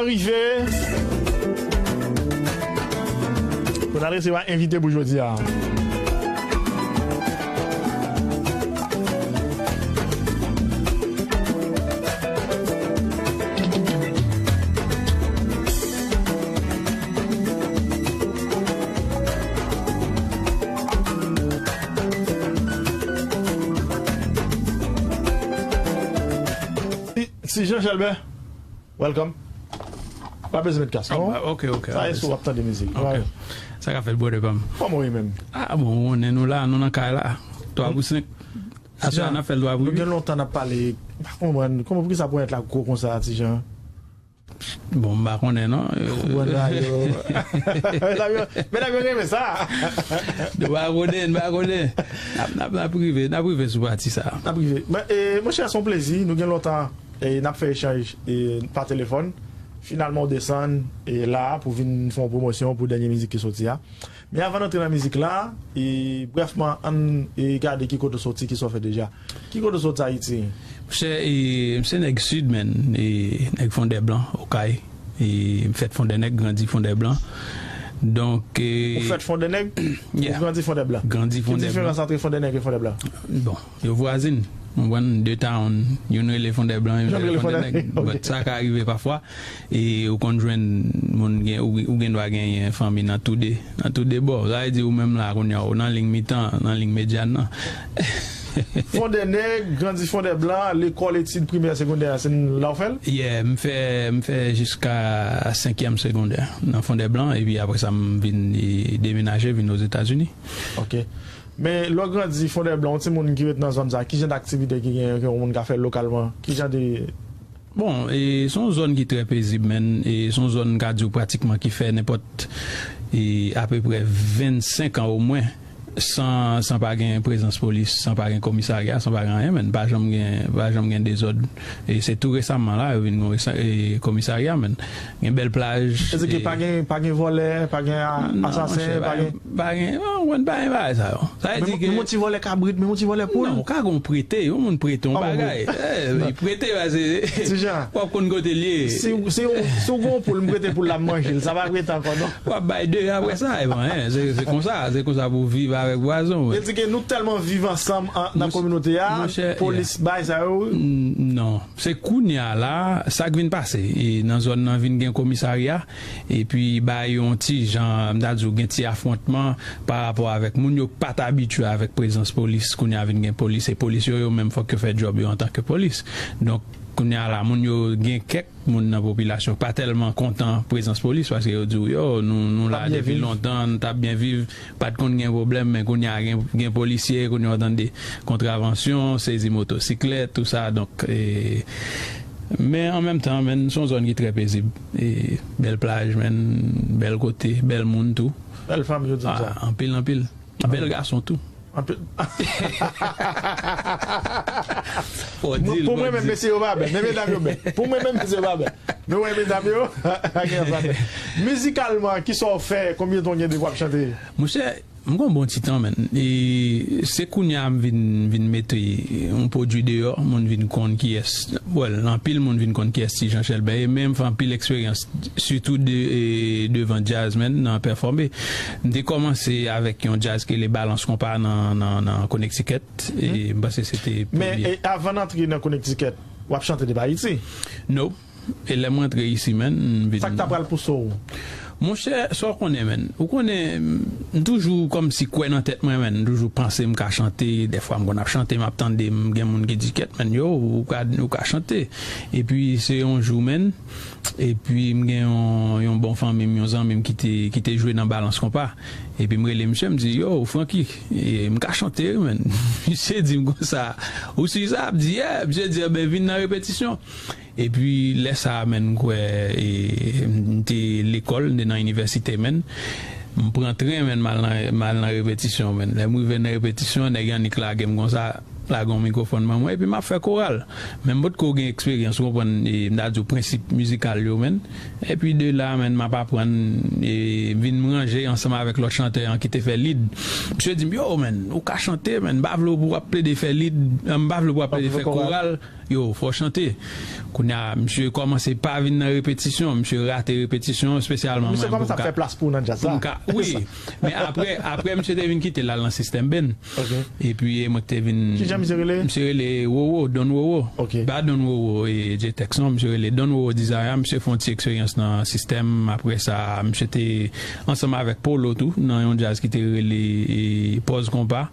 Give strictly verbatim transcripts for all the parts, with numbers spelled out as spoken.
Rive pou n al resevwa envite pou jodi a. Ti Jan Chèlbè, welcome. Pa bezwen met kas, non? Ah, ok, ok. Sa e si w ap tande mizik. Ok. Sa ka fèt, brother pa m. Kòman w ye menm? Ah, bon, ou konnen nou la, nou nan kay la. Twa pou senk. Aswè a n ap fè l twa pou uit. Nou gen lontan n ap pale. M pa konprann. Kòman, poukisa ponyèt la gwo konsa, Ti Jan? Bon, m pa konnen, non. Konprann sa yo. Medam yo, medam yo renmen sa. Nou pa konnen, nou pa konnen. N ap, n ap, n ap rive, n ap rive sou pati sa. N ap rive. Men, e, monchè, se yon plezi. Nou gen lontan, e, n ap fè echanj, e, pa telefòn. Finalman, w desann, e, la a pou vin fè yon pwomosyon pou dènye mizik ki soti a. Men avan n antre nan mizik la, e, brèfman, ann, e, gade ki kote w soti, ki sa w fè deja. Ki kote w soti Ayiti? Monchè, e, m se nèg Sid, menn, e, nèg Fondèblan, Okay. E, m fèt Fondènèg, grandi Fondèblan. Donk, e, ou fèt Fondènèg, ou grandi Fondèblan? Grandi Fondèblan. Ki diferans ant Fondènèg e Fondèblan? Bon, yo vwazin. Ou konprann, de town, youn rele Fondèblan, youn rele Fondènèg. But sa ka rive pafwa. E ou konn jwenn moun gen, ou, ou gen dwa genyen fanmi nan tou de, nan tou de bò. Sa vle di ou menm la kounye a, ou nan liy mitan, nan liy medyan nan. Fondènèg, grandi Fondèblan, lekòl, etid primè, segondè, se la w fè l? Yeah, m fè, m fè jiska senkyèm segondè nan Fondèblan, epi apre sa m vin, e, demenaje, vin Ozetazini. Ok. Men lè w grandi Fondèblan, yon timoun ki ret nan zòn sa, ki jan d aktivite ki gen, ke yon moun ka fè lokalman? Ki jan de... Bon, e, se yon zòn ki trè pezib, menn. E se yon zòn, m ka di w, pratikman ki fè nenpòt, e, apeprè vennsenk an omwen, san, san pa gen prezans polis, san pa gen komisarya, san pa gen anyen, menn. Pa janm gen, pa janm gen dezòd. E se tou resaman la, yo vin gen resa-, e, komisarya, menn. Gen bèl plaj. Sètadi ke pa gen, pa gen vòlè, pa gen a-, asasen, pa gen... Pa gen, pa gen, pa gen bagay sa yo. Sa vle di ke... Menm yon ti vòlè kabrit, menm yon ti vòlè poul. Non, ou ka gon prete, yon moun prete yon bagay. Eh, li prete, pase w ap konn kote l ye. Si, si, si w gon poul, m prete poul la, m manje l. Sa pa prete ankò, non. W ap bay de apre sa, e bon, hein, se, se konsa, se konsa pou viv avèk vwazen w. Sètadi ke nou tèlman viv ansanm an, nan kominote a, polis bay sa yo. Non. Se kounye a la, sa k vin pase, e nan zòn nan vin gen komisarya, epi bay yon ti jan, m ta di w, gen ti afwontman pa rapò avèk moun yo pa t abitye avèk prezans polis, kounye a vin gen polis, e polis yo, yo menm fòk yo fè djòb yo antanke polis. Donk, kounye a la, moun yo gen kèk moun nan popilasyon pa tèlman kontan prezans polis, paske yo di w, yo, nou, nou la depi lontan, nou t ap byen viv, pa t konn gen pwoblèm, men kounye a gen, gen polisye, kounye a w tande kontravansyon, sezi motosiklèt, tou sa, donk, e, men an menm tan, menn, se yon zòn ki trè pezib, e, bèl plaj, menn, bèl kote, bèl moun tou. Bèl fanm, yo di m sa. Ah, anpil, anpil. Bèl gason tou. Anpil. Pou mwen menm, mesye yo pa bèl, men medam yo bèl. Pou mwen menm, mesye yo pa bèl. Men w wè medam yo, pa gen ansanm. Mizikalman, kisa w fè? Konbyen tan w gen depi w ap chante? Monchè, m gon bon ti tan, menn. E se kounye a m vin, vin mete yon pwodui deyò, moun vin konn kiyès, well, anpil moun vin konn kiyès Ti Jan Chèlbè ye, men m fè anpil eksperyans, sitou de, e, devan djaz, menn, nan pèfòme. M te kòmanse avèk yon djaz ki rele Balans Konpa nan, nan, nan Connecticut. E m panse se te premye. Men, e, avan n antre nan Connecticut, w ap chante depi Ayiti? No. E lè m rantre isi, menn, m vin... Sa k ta pral pouse w? Monchè, sa w konnen, menn. Ou konnen, m toujou kòmsi kwè nan tèt mwen, menn. M toujou panse m ka chante. Dèfwa, m konn ap chante, m ap tande, m gen moun ki di, "Kèt, menn, yo, ou ka, ou ka chante." Epi, se yon jou, menn, epi m gen yon, yon bon fanmi m, yon zanmi m ki te, ki te jwe nan Balans Konpa. Epi m rele misye, m di, "Yo, Francky, e, m ka chante, wi, menn." Misye di m konsa, "Ou si sa?" M di, "Yeah." Misye di, "Enben, vin nan repetisyon." Epi lè sa a, menn, m kwè, e, m te lekòl, m te nan inivèsite, menn. M pran tren, menn, m al nan, m al nan repetisyon, menn. Lè m rive nan repetisyon, nèg Yannick lage m konsa, lage yon mikwofòn ban mwen, epi m ap fè koral. Men m potko gen eksperyans, ou konprann, e, m ta di w prensip mizikal yo, menn. Epi de la, menn, m ap aprann, e, m vin ranje ansanm avèk lòt chantè an ki te fè lead. Misye di m, "Yo, menn, ou ka chante, menn, m pa vle w pou w ap plede fè lead, m pa vle w pou w ap plede fè koral." Yo, fò chante. Kounye a, misye kòmanse pa vin nan repetisyon, misye rate repetisyon, espesyalman mwen, pou m ka, pou m ka, wi, men apre, apre misye te vin kite l al nan Sistèm Ben. Epi, e mwen ki te vin. Kijan misye rele? Misye rele Wowo, Don Wowo. Pa Don Wowo, e, J-Tex, non, misye rele Don Wowo Desire, misye fè yon ti eksperyans nan Sistèm, apre sa, misye te ansanm avèk Polo tou, nan yon djaz ki te rele, e, Pòz Konpa.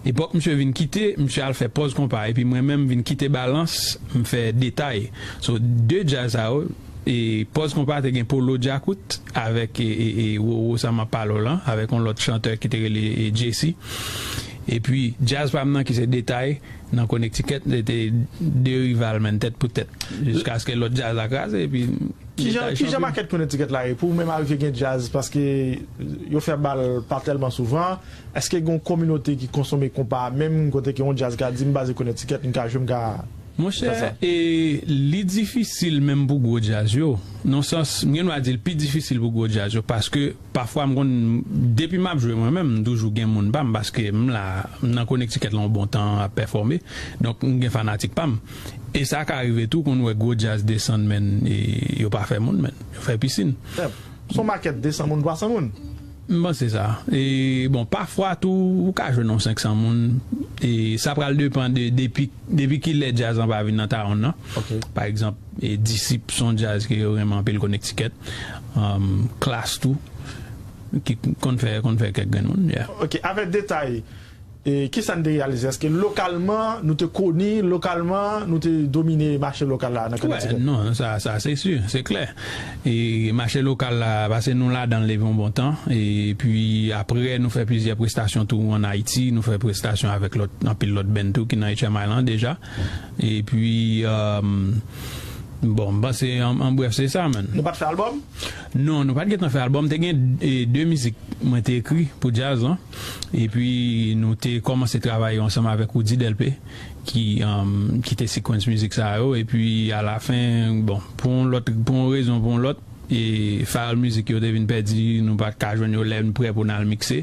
Epòk misye vin kite, misye al fè Pòz Konpa, epi mwen menm vin kite Balans, m fè Detay. So, de djaz sa yo, e Pòz Konpa te gen Polo Djakout avèk, e, e, e, Wowo sa m ap pale w lan, avèk yon lòt chantè ki te rele, e, J C. Epi, djaz pa m nan ki se Detay, nan Connecticut, se te de rival, menm tèt pou tèt, jiskaske lòt djaz la kraze, epi Kijan, Detay kijan chanpyon. Makèt Connecticut la ye? Pou ou menm arive gen djaz, paske yo fè bal pa tèlman souvan. Èske gen yon kominote ki konsome konpa a menm, kote ke yon djaz ka di, "M baze Connecticut, m ka jwe, m ka fè sa"? Monchè, e, li difisil menm pou gwo djaz yo. Nan sans, m gen dwa di l pi difisil pou gwo djaz yo, paske pafwa m konn, depi m ap jwe mwen menm, m toujou gen moun pa m, paske m la, m nan Connecticut la yon bon tan ap pèfòme. Donk, m gen fanatik pa m. E sa ka rive tou, konn wè gwo djaz desann, men, e yo pa fè moun, men. Yo fè pisin. Yep. Se yon makèt de san moun, twa san moun. M panse sa. E, bon, pafwa tou, ou ka jwenn yon senk san moun. E sa pral depann de, depi, depi kilè djaz lan va vin nan tawon nan. Pa egzanp, e, Disip se yon djaz ke yo renmen anpil Connecticut. Um, Klass tou, ki konn fè, konn fè kèk grenn moun, yeah. Ok, avèk Detay, e, kisa n te reyalize? Èske lokalman, nou te koni, lokalman, nou te domine mache lokal la nan Connecticut? Non, sa, sa se si, se klè. E mache lokal la, paske nou ladan l depi yon bon tan. Epi apre, nou fè plizyè prestasyon tou ann Ayiti. Nou fè prestasyon avèk lòt, anpil lòt band tou ki nan H M I lan deja. Epi, um, bon, m panse, an, an brèf, se sa, man. Nou pa t fè albòm? Non, nou pa t gentan fè albòm. Te gen, e, de mizik mwen te ekri pou djaz lan. Epi nou te kòmanse travay yo ansanm avèk Roody Delpé, ki, um, ki te sequence mizik sa yo. Epi alafen, bon, pou yon lòt, pou yon rezon, pou yon lòt, e file mizik yo te vin pèdi, nou pa t ka jwenn yo lè n prè pou n al mikse.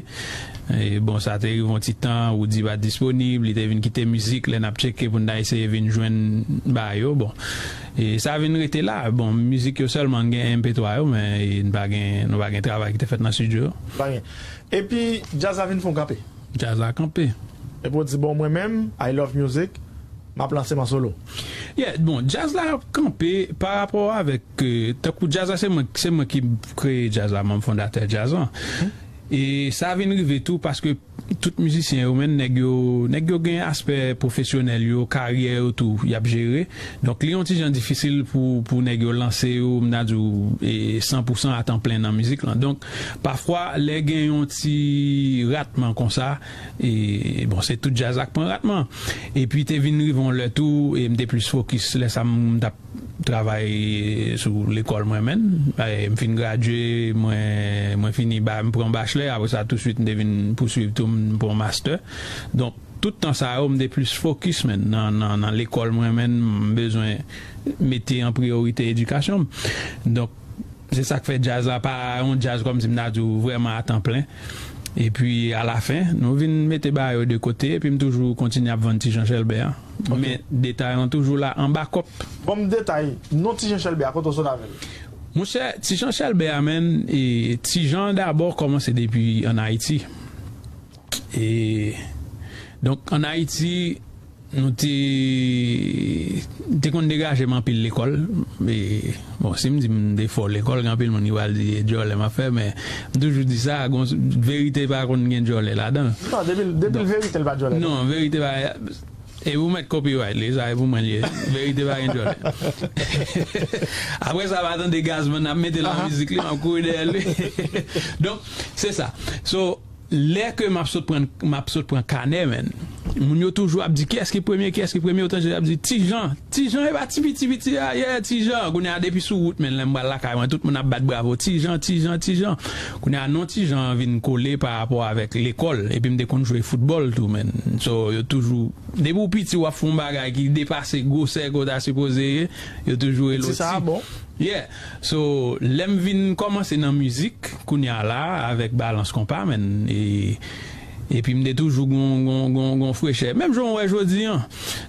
E bon, sa te rive yon ti tan, Roody pa t disponib, li te vin kite mizik, lè n ap tcheke pou n ta eseye vin jwenn bagay yo, bon. E sa vin rete la, bon, mizik yo sèlman, n gen M P twa yo, men, e, n pa gen, nou pa gen travay ki te fèt nan estidyo yo. Pa gen. Epi, djaz la vin fè yon kanpe. Djaz la kanpe. Epi w di, "Bon, mwen menm, I love music, m ap lanse m an solo." Yeah, bon, djaz la kanpe pa rapò avèk, e, tankou djaz la, se mwen, se mwen ki kreye djaz la, manm fondatè djaz lan. E sa vin rive tou paske tout mizisyen yo, menm nèg yo, nèg yo gen aspè pwofesyonèl yo, karyè yo tou, y ap jere. Donk, li yon ti jan difisil pou, pou nèg yo lanse yo, m ta di w, e, san pou san a tan plen nan mizik lan. Donk, pafwa, lè gen yon ti ratman konsa, e, bon, se tout djaz la k pran ratman. Epi, te vin rive yon lè tou, e m te plis fokis, lè sa m t ap travay sou lekòl mwen menm. E, m fin gradye, mwen, mwen fini ba, m pran bachelè, apre sa, tousuit, m te vin pouswiv tou, m pran master. Donk, tout tan sa yo, m te plis fokis, menm, nan, nan, nan lekòl mwen menm, m bezwen mete an priyorite edikasyon m. Donk, se sa k fè djaz la pa yon djaz kòmsi m ta di w vrèman a tan plen. Epi, alafen, nou vin mete bagay yo de kote, epi m toujou kontinye ap vann Ti Jan Chèlbè a. Ok. Men detay lan toujou la an bakòp. Bon, m detay, non Ti Jan Chèlbè a, kote w sot avè l? Monchè, Ti Jan Chèlbè a, menm, e, Ti Jan dabò kòmanse depi ann Ayiti. E, donk, ann Ayiti, nou te, te konn degaje m anpil lekòl. E, bon, si m di m te fò lekòl, gen anpil moun ki pral di e djòlè m ap fè, men m toujou di sa, gon, verite pa konn gen djòlè ladan l. Non, depi, depi l verite, l pa djòlè, non. Non, verite pa, e pou mèt copyright li, sa e pou mwen li ye. Verite pa gen djòlè. Apre sa, va tande Gazman ap mete l nan mizik li, m ap kouri dèyè li. Donk, se sa. So, lè ke m ap sot pran, m ap sot pran kanè, menm, moun yo toujou ap di, "Kiyès ki premye, kiyès ki premye?" Otan yo ap di, "Ti Jan, Ti Jan, e pa ti piti piti a, yeah, Ti Jan." Kounye a, depi sou wout, menm, lè m pral lakay mwen, tout moun ap bat bravo, "Ti Jan, Ti Jan, Ti Jan." Kounye a, non Ti Jan an vin kole pa rapò avèk lekòl, epi m te konn jwe foutbòl tou, menm. So, yo toujou, depi w piti, w ap fè yon bagay ki depase gwosè ke w ta sipoze ye, yo toujou rele w Ti. Ti sa bon. Yeah. So, lè m vin kòmanse nan mizik, kounye a la, avèk Balans Konpa, menm, e, Epi m te toujou gon, gon, gon, gon frechè. Menm jan w wè jodi an,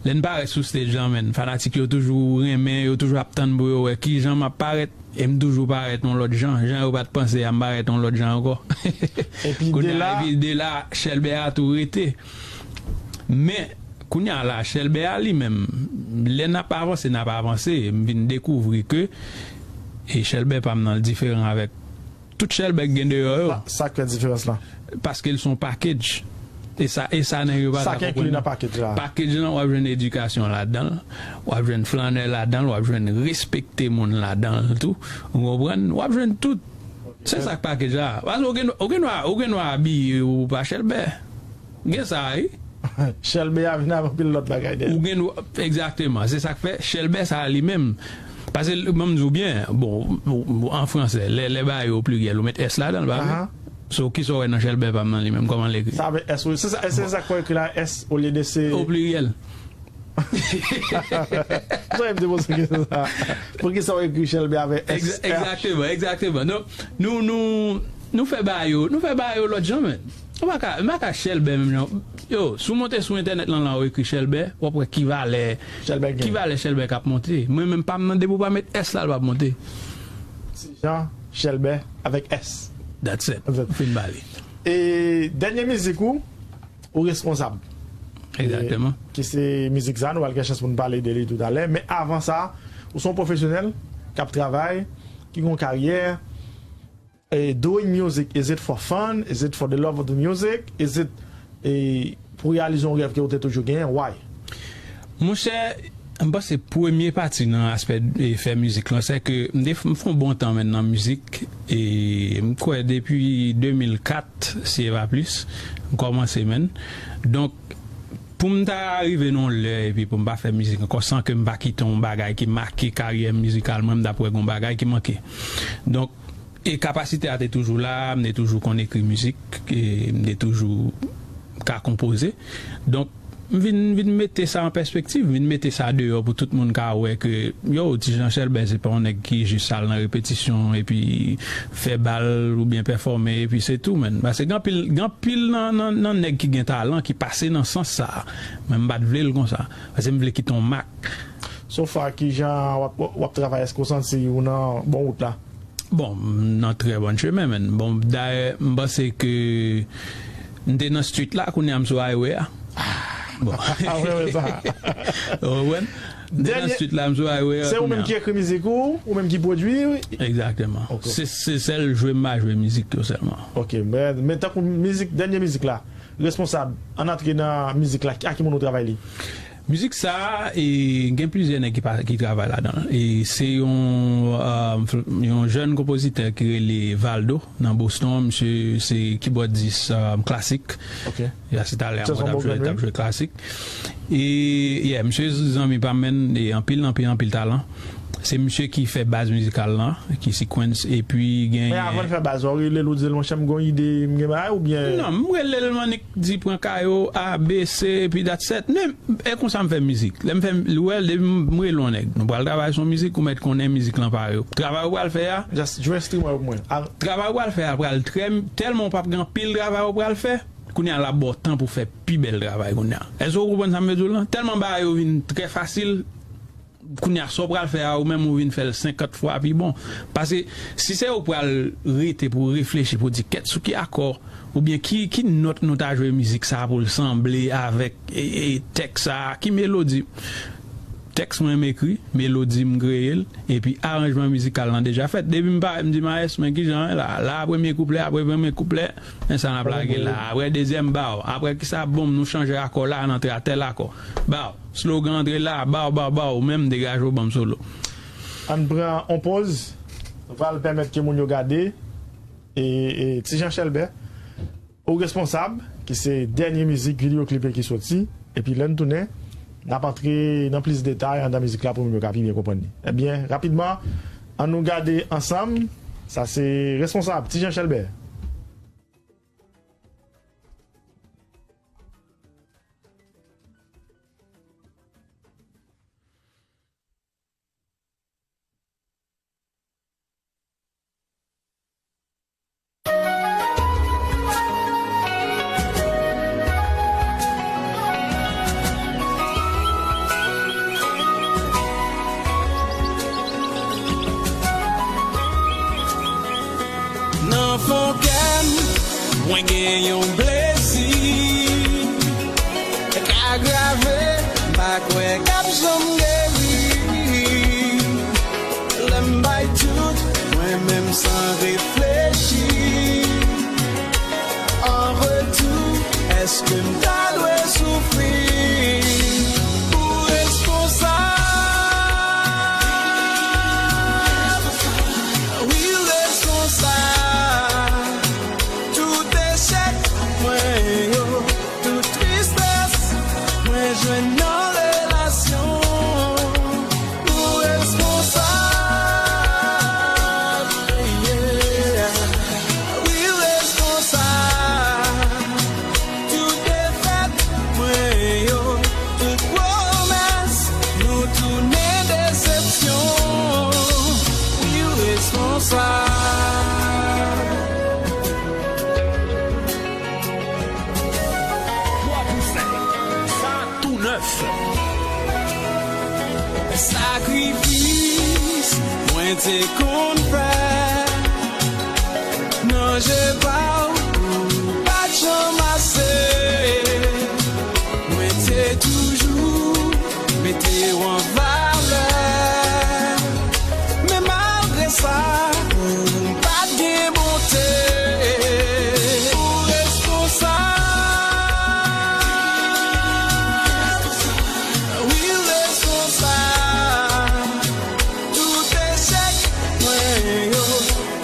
lè n parèt sou stage lan, menn, fanatik yo toujou renmen, yo toujou ap tann pou yo wè kijan m ap parèt. E m toujou parèt yon lòt jan. Jan yo pa t panse a, m parèt yon lòt jan ankò. Epi de la, epi de la, Chèlbè a tou rete. Men, kounye a la, Chèlbè a li menm, lè n ap avanse, n ap avanse, m vin dekouvri ke e Chèlbè pa m nan l diferan avèk tout Chèlbè k gen deyò yo. Sa, sa k fè diferans la? Paske l se yon package. E sa, e sa nèg yo pa ta konprann. Sa k enkli nan package la? Package lan, w ap jwenn edikasyon ladan l, w ap jwenn flannè ladan l, w ap jwenn respekte moun ladan l tou. Ou konprann? W ap jwenn tout. Se sa k package la. Paske ou gen, ou gen dwa, ou gen dwa abiye ou pa Chèlbè. Gen sa, wi. Chèlbè a vin avè anpil lòt bagay dèyè. Ou gen dwa, egzakteman. Se sa k fè Chèlbè sa li menm. Paske, ban m di w byen, bon, ou, ou, an fransè, lè, lè bagay yo o pliryèl, ou met S ladan l, pa vre? Aha. So, kisa w wè nan Chèlbè pa m nan li menm, kòman l ekri? Sa avè S, wi. Se sa, se sa k fè w ekri la, S olye de se. O pliryèl. Sa w te poze kesyon sa. Poukisa w ekri Chèlbè avè S? Ex-, egzakteman, egzakteman. Donk, nou, nou, nou fè bagay yo, nou fè bagay yo lòt jan, menn. Ou pa ka, m pa ka Chèlbè menm jan. Yo, si w monte sou entènèt lan, la, ou ekri Chèlbè, w ap wè ki valè, Chèlbè gen. Ki valè Chèlbè k ap monte. Mwen menm, pa m nan, depi w pa met S la, l p ap monte. Ti Jan Chèlbè avèk S. That's it. That's it. Fin bale. E dènye mizik ou, ou responsab. Egzakteman. E, ki se mizik sa, nou pral gen chans pou n pale de li toutalè. Men avan sa, ou se yon pwofesyonèl k ap travay, ki gen yon karyè. E, doing music, is it for fun? Is it for the love of the music? Is it, e, pou reyalize yon rèv ke ou te toujou genyen? Why? Monchè, m panse premye pati nan aspè, e, fè mizik lan, se ke m te f-, m fè yon bon tan menm nan mizik, e m kwè depi de mil kat, si e pa plis, m kòmanse menm. Donk, pou m ta rive nan yon lè epi pou m pa fè mizik ankò san ke m pa kite yon bagay ki make karyè mizikal mwen, m t ap wè gen yon bagay ki manke. Donk, e kapasite a te toujou la, m te toujou konn ekri mizik, e m te toujou ka konpoze. Donk, m vin, vin mete sa an pèspektiv, vin mete sa deyò pou tout moun ka wè ke, yo, Ti Jan Chèlbè se pa yon nèg ki jis al nan repetisyon epi fè bal oubyen pèfòme epi se tou, menn. Paske gen anpil, gen anpil nan, nan, nan nèg ki gen talan ki pase nan sans sa. Men m pa t vle l konsa. Paske m vle kite yon mak. So far, kijan w ap, w ap travay? Èske w santi ou nan bon wout la? Bon, m nan trè bòn chemen, menn. Bon, dayè, m panse ke m te nan street la, kounye a m sou highway a. Bon. Ou konprann? M te nan street la, m sou highway a, kounye a. Se ou menm ki ekri mizik ou, ou menm ki pwodui? Egzakteman. Ok. Se, se sèl jwe m pa jwe mizik yo sèlman. Ok, men, men tankou mizik, dènye mizik la, Responsab, ann antre nan mizik la, a ki moun ou travay li? Mizik sa, e, gen plizyè nèg ki pa, ki travay ladan l. E se yon, e, yon jèn konpozitè ki rele Valdo nan Boston. Misye se kibòdis, e, klasik. Ok. E a se talè a mwen t ap jwe, t ap jwe klasik. E, yeah, misye zanmi pa m, menn, e anpil, anpil, anpil talan. Se misye ki fè baz mizikal lan, ki sequence, epi gen... Men avan l fè baz la, ou rele l, ou di l, monchè, m gon ide, m gen bagay, oubyen? Non, m rele l, m annik di pran kay ou, A, B, C, epi that's it. Men, e konsa m fè mizik. Lè m fè, ou wè, depi m, m rele yon nèg, nou pral travay sou mizik, ou mèt konnen mizik lan pa yo. Travay ou pral fè a. Just jwe enstriman yo pou mwen. Travay ou pral fè a pral trè, tèlman ou p ap gen anpil travay ou pral fè, kounye a l ap ba w tan pou fè pi bèl travay kounye a. Èske ou konprann sa m vle di w lan? Tèlman bagay yo vin trè fasil, kounye a, sa w pral fè a, ou menm ou vin fè l senkant fwa pi bon. Paske si se ou pral rete pou reflechi, pou di kèt sou ki akò, oubyen ki, ki nòt nou ta jwe mizik sa pou l sanble avèk, e, e, tèks sa, ki melodi. Tèks mwen m ekri, melodi m kreye l, epi aranjman mizikal lan deja fèt. Depi m parèt, m di, mayès, men kijan la, la, premye kouplè, apre premye kouplè, men sa n ap lage la. Apre dezyèm, ba w. Apre ki sa, bonm, nou chanje akò la, n antre a tèl akò. Ba w. Slogan antre la, baw, baw, baw, ou menm degaje w ban m solo. Ann pran on pòz, nou pral pèmèt ke moun yo gade, e, e, Ti Jan Chèlbè, Ou Responsab, ki se dènye mizik videyo klipe ki soti, epi lè n tounen, n ap antre nan plis detay anndan mizik la pou moun yo ka pi byen konprann li. Ebyen, rapidman, ann nou gade ansanm, sa se Responsab, Ti Jan Chèlbè. Gen yon blesi k agrave, m pa kwè k ap janm geri. Lè m bay tout mwen menm san reflechi, an retou, èske m ta dwe soufri? Ou responsab, wi, ou responsab. Tout echèk mwen yo, tout tristès mwen jwenn nan relasyon, ou responsab. Yeah. Wi, ou responsab. Tout defèt mwen yo, tout pwomès nou tounen desepsyon, wi, ou responsab. Twa pou senk, sa tou nèf. Sakrifis mwen te konn fè nan je pa w, ou pa t janm ase. Mwen te toujou mete w an valè. Men malgre sa, ou pa t gen bonte. Ou responsab. Wi, ou responsab. Tout echèk mwen yo,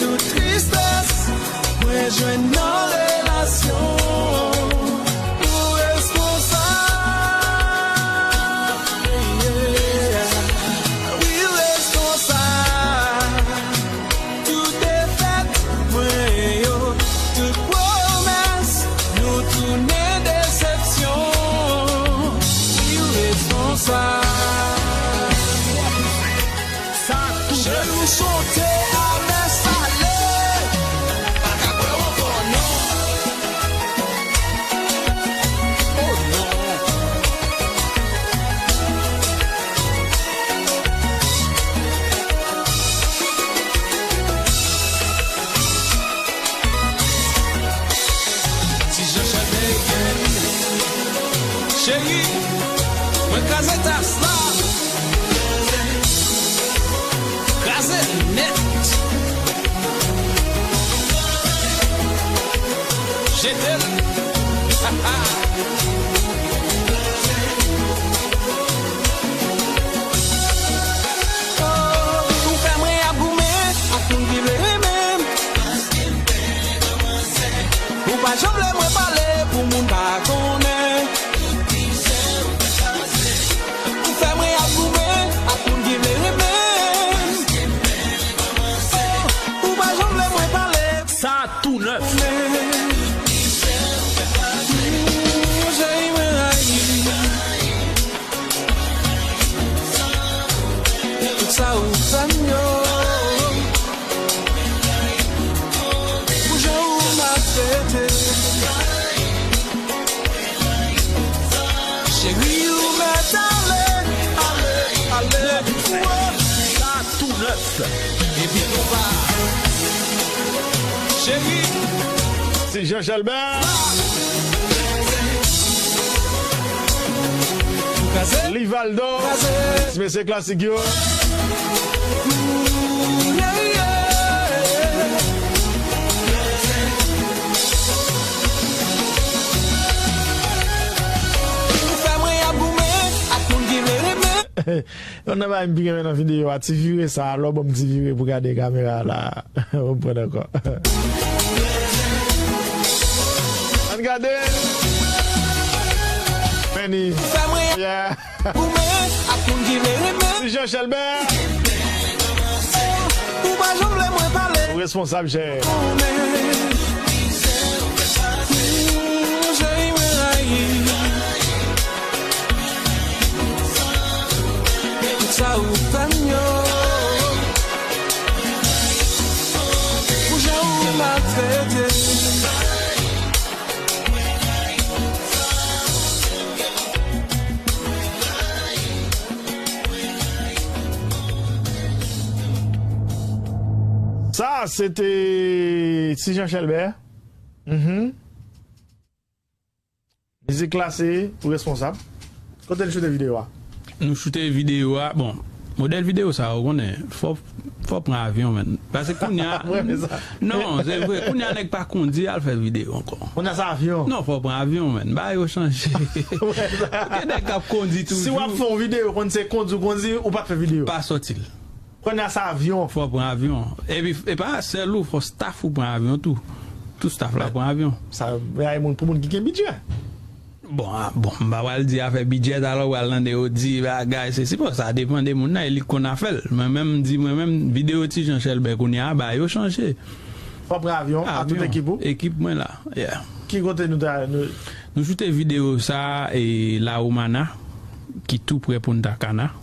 tout tristès mwen jwenn nan relasyon, ou responsab. Yeah. Wi, ou responsab. Tout defèt mwen yo, tout pwomès nou tounen desepsyon, wi, ou responsab. Sa tou nèf. Cheri, ou sote a mè sale. Pa ka kwè w ankò, non. Oh non. Ti Jean Chèlbè again. Cheri, mwen kraze tas la. Kraze l nèt. Jete l. Oh, ou fè mwen ap goumen ak moun ki vle renmen m. Ou pa janm vle mwen pale pou moun pa konnen. Ou fè mwen ap goumen ak moun ki vle renmen m. Oh, ou pa janm vle mwen pale. Sa tou nèf. Cheri, mwen rayi tout sa ou fè m yo. Pou jan ou maltrete m. Cheri, ou mèt ale, ale, ale. Sa tou nèf. Epi konpa. Cheri. Ti Jean Chèlbè. Livaldo. Ti mesye klasik yo. Ou fè mwen ap goumen ak moun ki vle renmen. Youn nan bagay m pi renmen nan videyo a, ti vire sa a, lè w ban m ti vire pou gade kamera a la. Ou konprann ankò. Ann gade. Meni. Yeah. Ti Jean Chèlbè. Ou pa janm vle mwen pale. Ou responsab, chè. Cheri, mwen rayi. Tout sa ou fè m yo. Pou jan ou maltrete m. Sa, se te Ti Jean Chèlbè. Mhm. Mizik la se ou responsab. Kote n choute videyo a? Nou choute videyo a. Bon, modèl videyo sa, ou konnen, fò, fò pran avyon, menn. Paske kounye a, non, se vre, kounye a nèg pa kondi al fè videyo ankò. Kounye a se avyon. Non, fò pran avyon, menn. Bagay yo chanje. Gen nèg k ap kondi toujou. Si w ap fè yon videyo, konn se kondi w kondi, ou pa t fè videyo. Pa sòti l. Kounye a se avyon. Fò pran avyon. Epi, e pa sèl ou, fò staff ou pran avyon tou. Tout staff la pran avyon. Sa, bagay moun, pou moun ki gen bidjè. Bon, a, bon, m pa pral di afè bidjè, talè w pral tande yo di bagay, se si, bon, sa depann de moun nan, e li k konn afè l. Mwen menm, m di, mwen menm, videyo Ti Jan Chèlbè kounye a, bagay yo chanje. Fò pran avyon, a tout ekip ou? Ekip mwen la, yeah. Ki kote nou ta, nou Nou choute videyo sa, e La Romana, ki tou prè Punta Cana.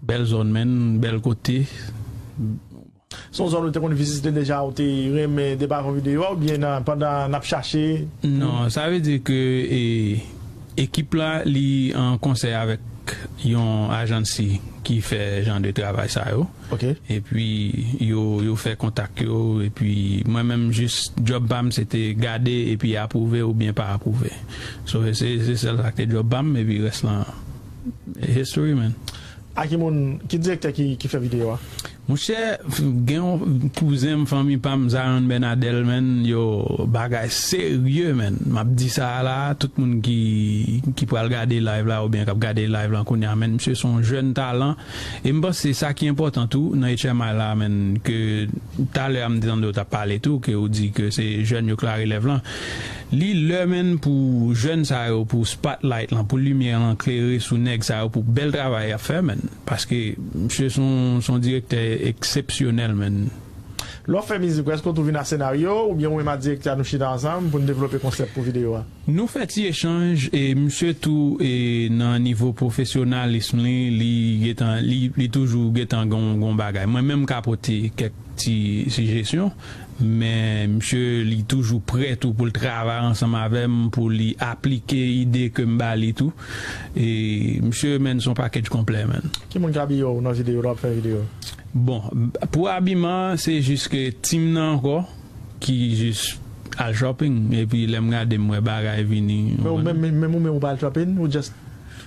Bèl zòn, menn, bèl kote. Se yon zòn ou te konn vizite deja, ou te renmen depi avan videyo a, oubyen nan, pandan n ap chache? Non, sa vle di ke, e, ekip la, li an konsèy avèk yon ajansi ki fè jan de travay sa yo. Ok. Epi, yo, yo fè kontak yo, epi mwen menm jis, djòb pa m, se te gade epi apwouve oubyen pa apwouve. So, se, se sèl sa ki te djòb pa m, epi rès lan, history, man. A ki moun, ki direktè ki, ki fè videyo a? Monchè, gen yon kouzen m, fanmi pa m, Zion Bernadel, man, yo, bagay serye, man. M ap di sa a la, tout moun ki, ki pral gade live la, oubyen k ap gade live la kounye a, man, misye se yon jèn talan. E m panse sa ki enpòtan tou nan H M I la, man, ke talè a m te tande w t ap pale tou, ke w di ke se jèn yo k larelèv lan. Li lè, man, pou jèn sa yo, pou spotlight lan, pou limyè lan klere sou nèg sa yo, pou bèl travay y ap fè, man. Paske misye se yon, se yon direktè eksepsyonèl, man. Lè w ap fè mizik ou, èske w tou vin a senaryo, oubyen ou menm ak direktè a nou chita ansanm pou n devlope konsèp pou videyo a? Nou fè ti echanj, e misye tou, e nan nivo pwofesyonalis li, li gentan, li, li toujou gentan gon, gon bagay. Mwen menm m ka pote kèk ti sijesyon, men misye li toujou prè tou pou l travay ansanm avè m, pou li aplike ide ke m ba li tou. E misye, man, se yon package konplè, man. Ki moun k abiye w nan videyo, lè w ap fè videyo? Bon, pou abiman, se jis ke team nan ankò, ki jis al shopping, epi lè m gade, m wè bagay vini. Men ou menm, men ou menm ou pa al shopping, ou just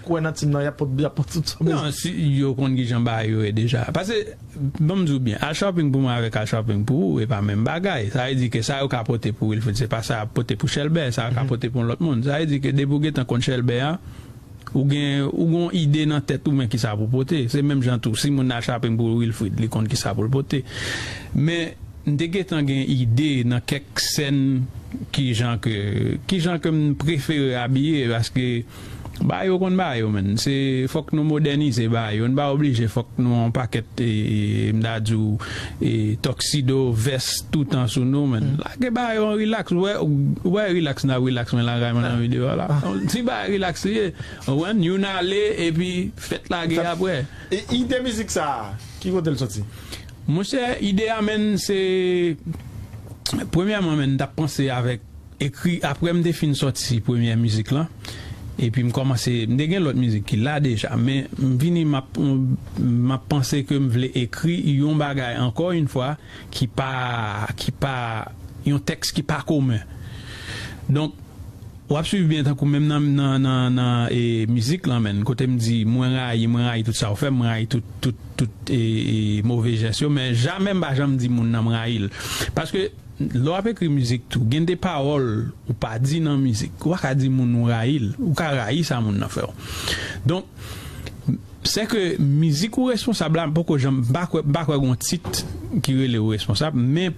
kwè nan team nan, y ap pot, y ap pot tout sa. Non, si, yo konn kijan bagay yo ye deja. Paske, ban m di w byen, al shopping pou mwen avèk al shopping pou ou, e pa menm bagay. Sa vle di ke sa yo ka pote pou Wilfrid, se pa sa y ap pote pou Chèlbè, sa yo ka pote pou yon lòt moun. Sa vle di ke depi w gentan konn Chèlbè a, ou gen, ou gen yon ide nan tèt ou, men kisa pou pote. Se menm jan tou, si moun nan al shopping pou Wilfrid, li konn kisa pou l pote. Men, m te gentan gen ide nan kèk sèn kijan ke, kijan ke m prefere abiye, paske bagay yo konn bagay yo, man. Se, fòk nou modènize bagay yo. Nou pa oblije fòk nou yon pakèt, e, e, m ta di w, e, tuxedo, vès, toutan sou nou, man. Lage bagay yo an relax. Ou wè, ou wè relax n ap relax, mwen lakay mwen nan videyo a la. Ti bagay relax li ye. Ou konprann? Youn ale, epi fèt lage apre. E ide mizik sa a, ki kote l soti? Monchè, ide a, man, se, premyèman, man, m t ap panse avèk ekri, apre m te fin sòti premyè mizik lan, epi m kòmanse, m te gen lòt mizik ki la deja, men m vini, m ap, m ap panse ke m vle ekri yon bagay, ankò yon fwa, ki pa, ki pa, yon tèks ki pa komen. Donk, w ap swiv byen tankou menm nan, nan, nan, nan, e, mizik lan, man, kote m di, mwen rayi, mwen rayi tout sa w fè, mwen rayi tout, tout, tout, e, e, move jès yo, men jamè m pa janm di moun nan m rayi l. Paske, lè w ap ekri mizik tou, gen de pawòl ou pa di nan mizik. Ou pa ka di moun ou rayi l. Ou ka rayi sa moun nan fè w. Donk, sèke mizik ou responsab la, m poko janm, m pa kwè, m pa kwè gon tit ki rele ou responsab, men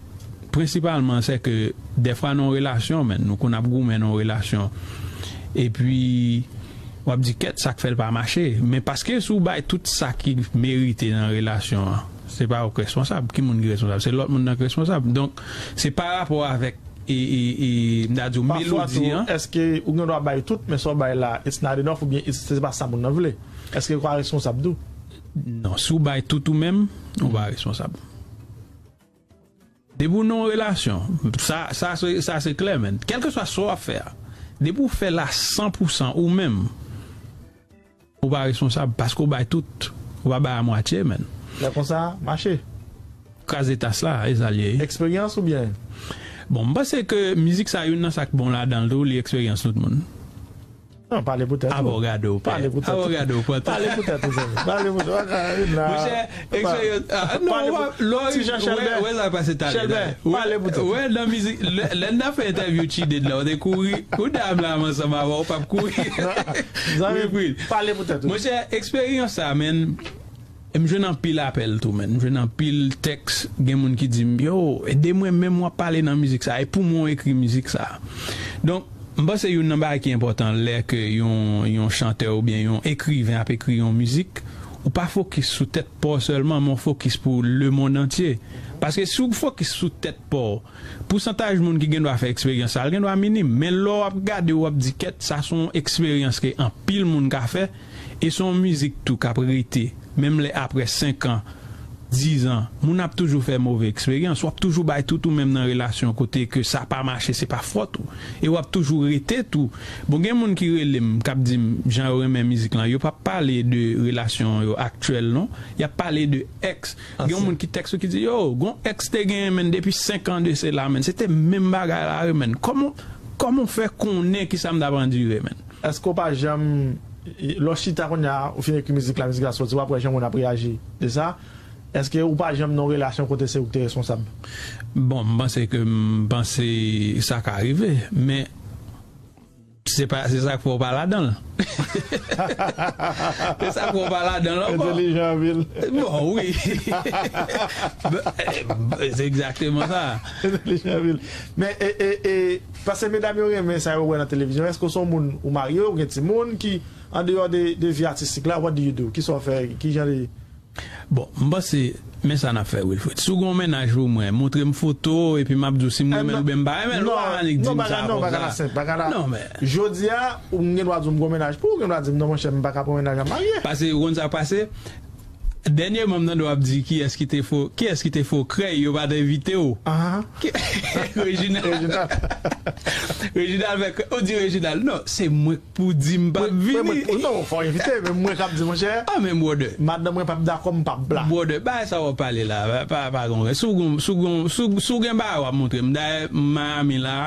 prensipalman, sèke dèfwa nan yon relasyon, man, nou konn ap goumen nan yon relasyon. Epi, w ap di, kèt, sa k fè l pa mache. Men paske si w bay tout sa ki merite nan relasyon an, se pa ou k responsab. Ki moun ki responsab? Se lòt moun nan ki responsab. Donk, se pa rapò avèk, e, e, e, m ta di w, melodi an. Pafwa tou, èske ou gen dwa bay tout, men sa w bay la, it's not enough, oubyen it's, se pa sa moun nan vle? Èske ou pa responsab tou? Non, si w bay tout ou menm, ou pa responsab. Depi w nan yon relasyon, sa, sa, se, sa se klè, man. Kèlkeswa sa w ap fè a, depi w fè l a san pou san ou menm, ou pa responsab paske w bay tout. Ou pa bay a mwatye, man. Lè konsa, mache. Kraze tas la, e sa l ye. Eksperyans oubyen? Bon, m panse ke mizik sa, youn nan sa k bon ladan l tou, li eksperyans tout moun. Non, pale pou tèt ou. Avogado, pè. Pale pou tèt ou. Avogado, pè. Pale pou tèt ou, zanmi. Pale pou tèt ou. Pa ka vin la. Monchè, eksperyans. Ah, non, pale pou ti Jan Chèlbè. Wè, wè sa k pase talè. Chèlbè, pale pou tèt ou. Wè, nan mizik, lè, lè n ap fè entèvyou Chided la, ou te kouri. Ou dam la, m ansanm avè w, w p ap kouri. Zanmi, pale pou tèt ou. Monchè, eksperyans sa, menn, M jwenn anpil apèl tou, menn. M jwenn anpil tèks. Gen moun ki di m, "Yo, ede mwen, menm w ap pale nan mizik sa. E pou mwen w ekri mizik sa." Donk, m panse youn nan bagay ki enpòtan lè ke yon, yon chantè oubyen yon ekriven ap ekri yon mizik, ou pa fokis sou tèt pa w sèlman, men w fokis pou lemonn antye. Paske si w fokis sou tèt pa w, pousantaj moun ki gen dwa fè eksperyans sa a, l gen dwa minim. Men lè w ap gade, w ap di, "Kèt, sa se yon eksperyans ke anpil moun ka fè," e se yon mizik tou k ap rete, menm lè apre senk an, diz an, moun ap toujou fè move eksperyans. W ap toujou bay tout ou menm nan relasyon kote ke sa pa mache, se pa fòt ou. E w ap toujou rete tou. Bon, gen moun ki rele m, k ap di m jan yo renmen mizik lan, yo p ap pale de relasyon yo aktyèl, non. Y ap pale de èks. Gen yon moun ki tèks ou ki di, "Yo, gon èks te genyen, menn, depi senk an de sela, menn. Se te menm bagay la, wi, menn. Kòman, kòman w fè konnen ki sa m t ap andire, menn?" Èske w pa janm, lè w chita kounye a, ou fin ekri mizik la, mizik la soti, w ap wè jan moun ap reyaji de sa? Èske ou pa janm nan yon relasyon kote se ou ki te responsab? Bon, m panse ke, m panse sa ka rive, men se pa, se sa k fè w pa ladan l. Se sa k fè w pa ladan l ankò. Entèlijan anpil. Bon, wi. Se egzakteman sa. Entèlijan anpil. Men, e, e, e, paske medam yo renmen sa yo wè nan televizyon, èske w se yon moun ou marye, ou gen timoun ki, andeyò de, de vi atistik la, what do you do? Kisa w fè? Ki jan de Bon, m panse, men sa n ap fè, Wilfred. Si w gen yon mennaj pou mwen, montre m foto, epi m ap di w si m renmen l oubyen m pa renmen l. Ou pa annik di m sa konsa. Non, bagay la senp, bagay la. Non, men. Jodi a, ou gen dwa di w m gen yon mennaj pou ou, ou gen dwa di m non, monchè, m pa ka pran mennaj la, m marye. Paske, ou konn sa k pase? Dènyèman, m tande w ap di kiyès ki te fo, kiyès ki te fo krèy, yo pa t envite w. Ki-, Reginald. Reginald. Reginald fè krèy. Ou di Reginald, non, se mwen k pou di m p ap vini. Mwen, mwen, non, fò w envite, men mwen k ap di, monchè. Ah, men, brother. Madanm mwen p ap dakò, m p ap la. Brother, bagay sa w ap pale la, pa, pa, pa gen, si w gen, si w gen, si w, si w gen bagay w ap montre m. Dayè, Miami la,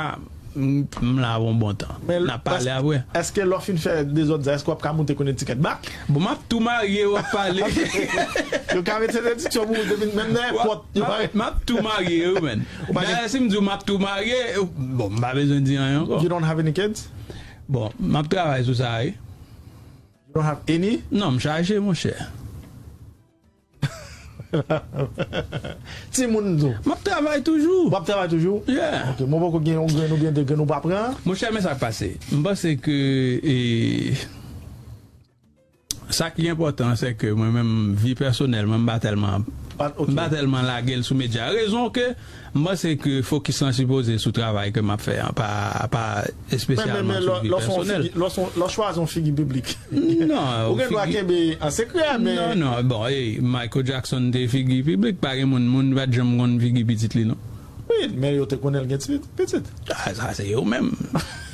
m, m la pou yon bon tan. N ap pale apre. Èske lè w fin fè dezòd sa, èske w ap ka moute Connecticut back? Bon, m ap tou marye, w ap pale. Yo ka mete entèdiksyon pou ou depi menm nan èpòt. M ap, m ap tou marye, wi, menn. Dayè, si m di w m ap tou marye, bon, m pa bezwen di anyen ankò. You don't have any kids? Bon, m ap travay sou sa, wi. You don't have any? Non, m chaje, monchè. Timoun tou. M ap travay toujou. W ap travay toujou? Yeah. Ok, mwen poko gen yon grenn oubyen de grenn ou pa pran? Monchè, men sa k pase. M panse ke, e, sa ki enpòtan, se ke mwen menm, vi pèsonèl mwen, m pa tèlman, m pa tèlman lage l sou medya. Rezon ke m panse ke fokis lan sipoze sou travay ke m ap fè an, pa, pa espesyalman sou vi pèsonèl. Lè w chwazi yon figi piblik, ou gen dwa kenbe an sekrè, men. Non, non, bon, ey, Michael Jackson te figi piblik, pa gen moun, moun pa t janm konn figi pitit li, non. Wi, men yo te konnen l gen ti pitit. Ah, sa se yo menm.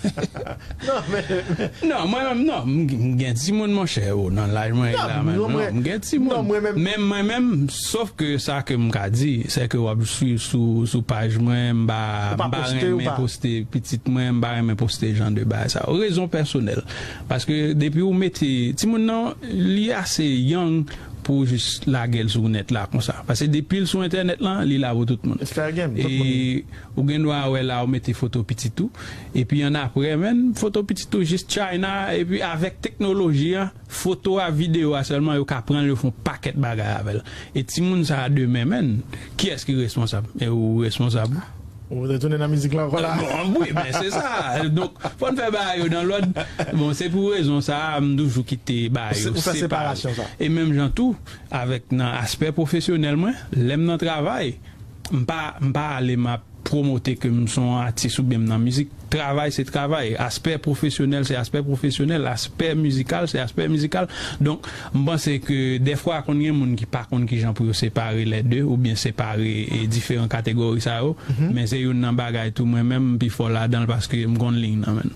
Non, men, men. Non, mwen menm, non, m, m gen timoun, monchè, o, nan laj mwen la, menm, non, m gen timoun. Non, mwen menm. Men mwen menm, sof ke sa ke m ka di, se ke w ap swiv sou, sou paj mwen, m pa, m pa renmen poste pitit mwen, m pa renmen poste jan de bagay sa yo. Rezon pèsonèl. Paske depi ou mete timoun nan, li ase young pou w jis lage l sou nèt la konsa. Paske depi l sou entènèt lan, li la pou tout moun. It's fair game, tout moun. E ou gen dwa wè la, ou mete foto pitit ou. Epi annapre, menn, foto pitit ou jis China, epi avèk teknoloji a, foto a, videyo a sèlman, yo ka pran l, yo fè yon pakèt bagay avè l. E timoun sa a demen, menn, kiyès ki responsab? E ou responsab? Ou retounen nan mizik la ankò la? Bon, wi, men se sa. Donk, fò n fè bagay yo nan lòd. Bon, se pou rezon sa a, m toujou kite bagay yo separe. Ou fè separasyon sa. E menm jan tou, avèk nan aspè pwofesyonèl mwen, lè m nan travay, m pa, m pa ale m ap pwomote ke m se yon atis oubyen m nan mizik. Travay se travay. Aspè pwofesyonèl se aspè pwofesyonèl. Aspè mizikal se aspè mizikal. Donk, m panse ke dèfwa konn gen moun ki pa konn kijan pou yo separe lè de oubyen separe, e, diferan kategori sa yo. Men se youn nan bagay tou mwen menm m pi fò ladan l paske m konn liy nan, menn.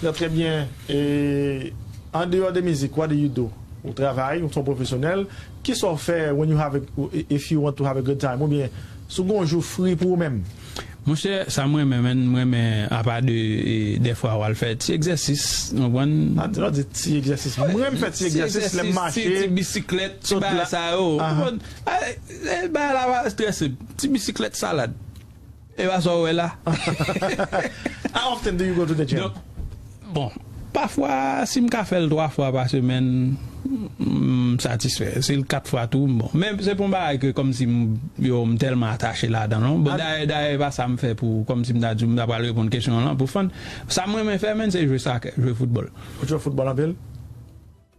Trè, trè byen. E, andeyò de mizik, what do you do? Ou travay, ou se yon pwofesyonèl. Kisa w fè when you have a, if you want to have a good time? Oubyen, si w gen yon jou free pou ou menm? Monchè, sa m renmen, menn, m renmen, apa de, e, dèfwa w al fè ti egzèsis, w konprann? Ah, lè w di ti egzèsis. Mwen, m fè ti egzèsis, lè m mache, ti, ti bisiklèt, ti bagay sa yo. Ou konprann? Ah, e, e, bagay la pa trè senp. Ti bisiklèt, salad. E pa sa w wè la. How often do you go to the gym? Donk, bon, pafwa, si m ka fè l twa fwa pa semèn, m satisfè. Si l kat fwa tou, m bon. Men se pa yon bagay ke kòmsi m, yo, m tèlman atache ladan l, non. Bon, dayè, dayè, e pa sa m fè pou, kòmsi m ta di w, m ta pral reponn kesyon w lan, pou fann. Sa m renmen fè, menn, se jwe sakè, jwe foutbòl. Ou jwe foutbòl anpil?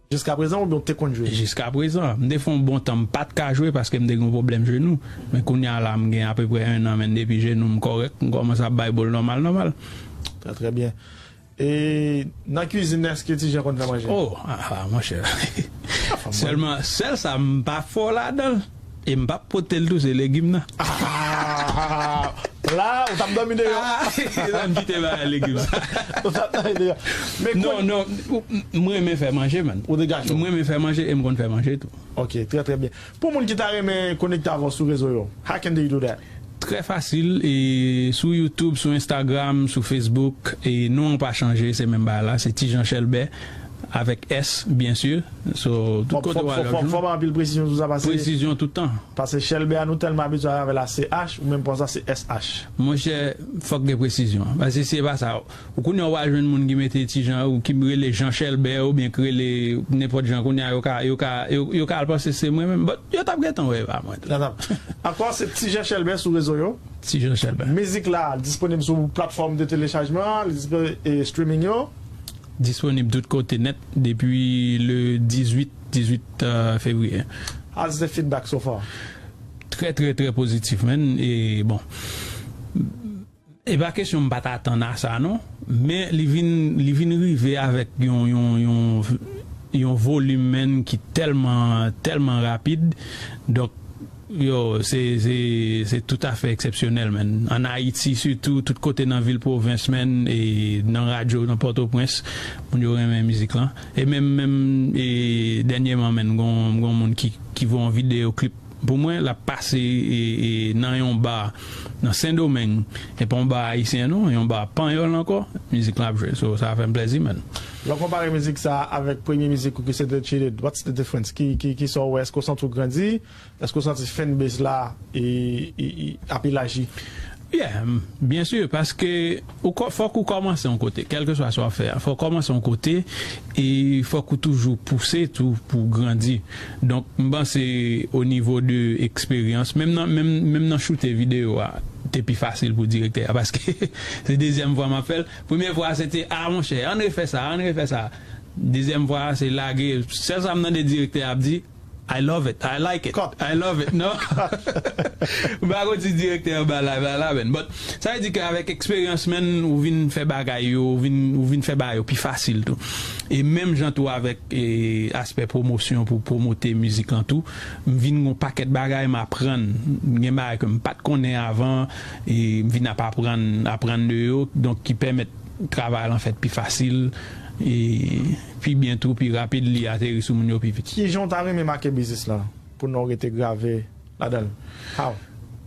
Jiskaprezan oubyen w te konn jwe? Jiskaprezan. M te fè yon bon tan, m pa t ka jwe paske m te gen yon pwoblèm jenou. Men kounye a la, m gen apeprè en an, menn, depi jenou m kòrèk, m kòmanse ap bay bòl nòmal, nòmal. Trè, trè byen. E nan kwizin nan, èske Ti Jan konn fè manje? Oh, ah, ah, monchè. Sèlman, sèl sa, m pa fò ladan l. E m p ap pote l tou, se legim nan. Ah, la, ou t ap dòmi deyò. Ah, sa m kite bagay legim sa. Ou t ap dòmi deyò. Men non, non, ou, m, mwen renmen fè manje, man. Ou te gason? Mwen renmen fè manje e m konn fè manje tou. Ok, trè, trè byen. Pou moun ki ta renmen konekte avè w sou rezo yo, how can they do that? Trè fasil, e sou YouTube, sou Instagram, sou Facebook, e non an pa chanje, se menm bagay la, se Ti Jan Chèlbè, avèk S, byen si. So, tout kote w al ap jwenn. Fò, fò, fò, fò ba anpil presizyon sou sa, paske presizyon tout tan. Paske Chèlbè a, nou tèlman abitye avè la C H, ou menm pran sa, se S H. Monchè, fòk gen presizyon. Paske si se pa sa, ou kounye a w al jwenn moun ki mete Ti Jan, ou ki rele Jan Chèlbè, oubyen ki rele nenpòt jan, kounye a yo ka, yo ka, yo, yo ka al panse se mwen menm. But yo t ap gentan wè e pa mwen tou. Ankò, se Ti Jan Chèlbè sou rezo yo. Ti Jan Chèlbè. Mizik la disponib sou platfòm de telechajman, li dispo-, e streaming yo. Disponib tout kote nèt depi le dizuit, dizuit, euh, fevriye. How's the feedback so far? Trè, trè, trè pozitif, menn. E bon, e pa kesyon m pa t atann a sa, non. Men li vin, li vin rive avèk yon, yon, yon, yon volim, menn, ki tèlman, tèlman rapid. Donk, yo, se, se, se toutafè eksepsyonèl, menn. Ann Ayiti sitou, tout kote nan vil pwovens, menn, e nan radyo, nan Pòtoprens, moun yo renmen mizik lan. E menm, menm, e dènyèman, menn, gon, gon moun ki, ki voye yon videyo klip pou mwen, l ap pase, e, e nan yon ba nan Sendomeng. E pa yon ba ayisyen, non, yon ba panyòl ankò, mizik lan ap jwe. So, sa fè m plèzi, menn. Lè w konpare mizik sa a avèk premye mizik ou ki se te Cheated, what's the difference? Ki, ki, ki sa w wè? Èske w santi w grandi? Èske w santi fanbase la, e, e, e, ap elaji? Yeah, m, byen si, paske ou kò-, fòk ou kòmanse yon kote, kèlkeswa sa w ap fè a. Fòk w kòmanse yon kote, e fòk ou toujou pouse tou pou w grandi. Donk, m panse o nivo de eksperyans, menm nan, menm, menm nan choute videyo a, te pi fasil pou direktè a, paske se dezyèm fwa m ap fè l. Premye fwa a, se te, "Ah, monchè, ann refè sa, ann refè sa." Dezyèm fwa a, se lage. Sèl sa m tande direktè a ap di, "I love it, I like it, I love it." Non. M pa konn si direktè an ba la, ba la, menn. But, sa vle di ke avèk eksperyans, menn, ou vin fè bagay yo, ou vin, ou vin fè bagay yo pi fasil tou. E menm jan tou avèk, e, aspè pwomosyon pou pwomote mizik lan tou, m vin gon pakèt bagay m aprann. Gen bagay ke m pa t konnen avan, e m vin ap aprann, aprann de yo, donk ki pèmèt travay lan fèt pi fasil, e pi byen tou, pi rapid, li ateri sou moun yo pi vit. Kijan w ta renmen make biznis lan pou non w rete grave ladan l? How?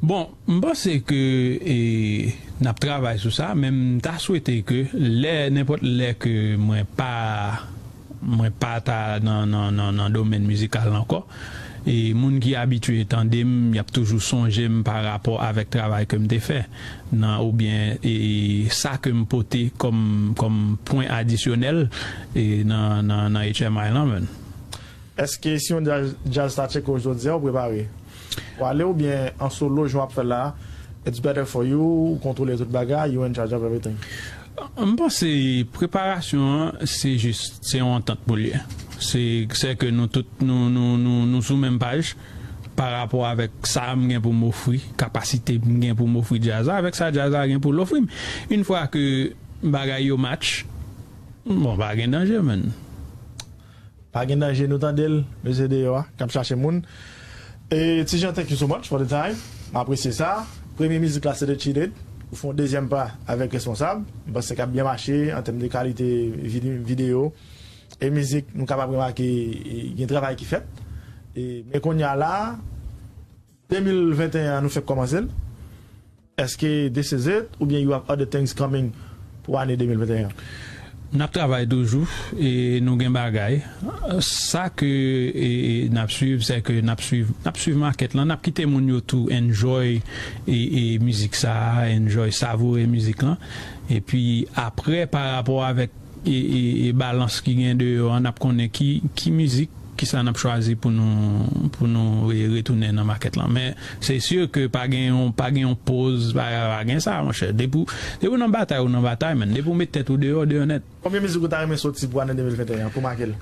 Bon, m panse ke, e, n ap travay sou sa, men m ta swete ke lè, nenpòt lè ke mwen pa, mwen pa ta nan, nan, nan, nan domèn mizikal ankò, e moun ki abitye tande m, y ap toujou sonje m pa rapò avèk travay ke m te fè, nan, oubyen, e, sa ke m pote kòm, kòm pwen adisyonèl, e, nan, nan, nan H M I lan, menn. Èske si yon djaz, djaz ta tcheke w jodi a, ou prepare? Ou ale oubyen an solo, jan w ap fè la, it's better for you, ou kontwole tout bagay, you in charge of everything? M panse preparasyon an, se jis, se yon antant pou l ye. Se, se ke nou tout, nou, nou, nou, nou sou menm paj pa rapò avèk sa m gen pou m ofri, kapasite m gen pou m ofri djaz la, avèk sa djaz la gen pou l ofri m. Yon fwa ke bagay yo match, bon, pa gen danje, menn. Pa gen danje, nou tande l, mesye deyò a, k ap chache moun. E, Ti Jan, thank you so much for the time. M apresye sa. Premye mizik la, se The Cheated. Ou fè yon dezyèm pa avèk Responsab. M panse k ap byen mache an tèm de kalite vide-, videyo e mizik. Nou kapab remake, e, gen travay ki fèt. E, men kounye a la, de mil venteyen an, nou fèk kòmanse l. Èske this is it, oubyen you have other things coming pou ane de mil venteyen an? N ap travay toujou, e nou gen bagay. Sa ke, e, e, n ap swiv, se ke n ap swiv, n ap swiv makèt lan, n ap kite moun yo tou enjoy, e, e, mizik sa a, enjoy, savoure mizik lan. Epi apre, pa rapò avèk e, e, e balans ki gen deyò an, n ap konnen ki, ki mizik, ki sa n ap chwazi pou nou, pou nou, e, retounen nan makèt lan. Men se si ke pa gen yon, pa gen yon poz, pa, pa gen sa, monchè. Depi w, depi w nan batay, ou nan batay, men. Depi w met tèt ou deyò, deyò nèt. Konbyen mizik ou ta renmen soti pou ane de mil venteyen an, pou make l?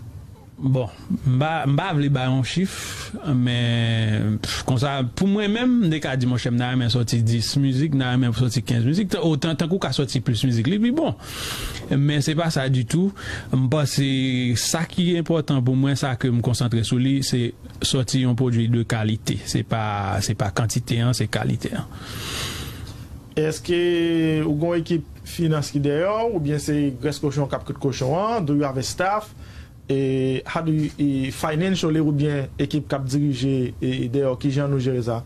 Bon, m pa, m pa vle bay yon chif, men, pff, konsa, pou mwen menm, m te ka di, monchè, m ta renmen soti dis mizik, m ta renmen soti kenz mizik, tan, otan, tankou w ka soti plis mizik, li pi bon. Men se pa sa ditou. M panse sa ki enpòtan pou mwen, sa ke m konsantre sou li, se sòti yon pwodui de kalite. Se pa, se pa kantite an, se kalite an. Èske ou gen yon ekip finans ki dèyè w, oubyen se grès kochon k ap kout kochon an? Do you have a staff? E, how do you, e, financially oubyen ekip k ap dirije, e, dèyè w, kijan nou jere sa?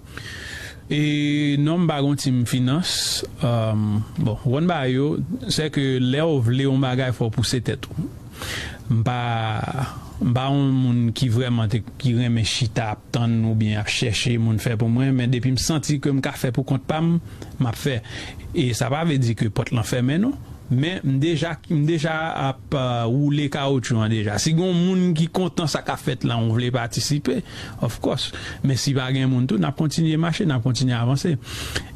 E, non, m pa gon team finans. Um, bon, ou konn bagay yo, se ke lè w vle yon bagay, fò w pouse tèt ou. M pa, m pa yon moun ki vrèman te, ki renmen chita ap tann oubyen ap chèche moun fè pou mwen, men depi m santi ke m ka fè pou kont pa m, m ap fè. E sa pa vle di ke pòt lan fèmen, non. Men m deja, m deja ap, euh, woule kawotchou an deja. Si gon moun ki kontan sa k ap fèt la, ou vle patisipe, of course. Men si pa gen moun tou, n ap kontinye mache, n ap kontinye avanse.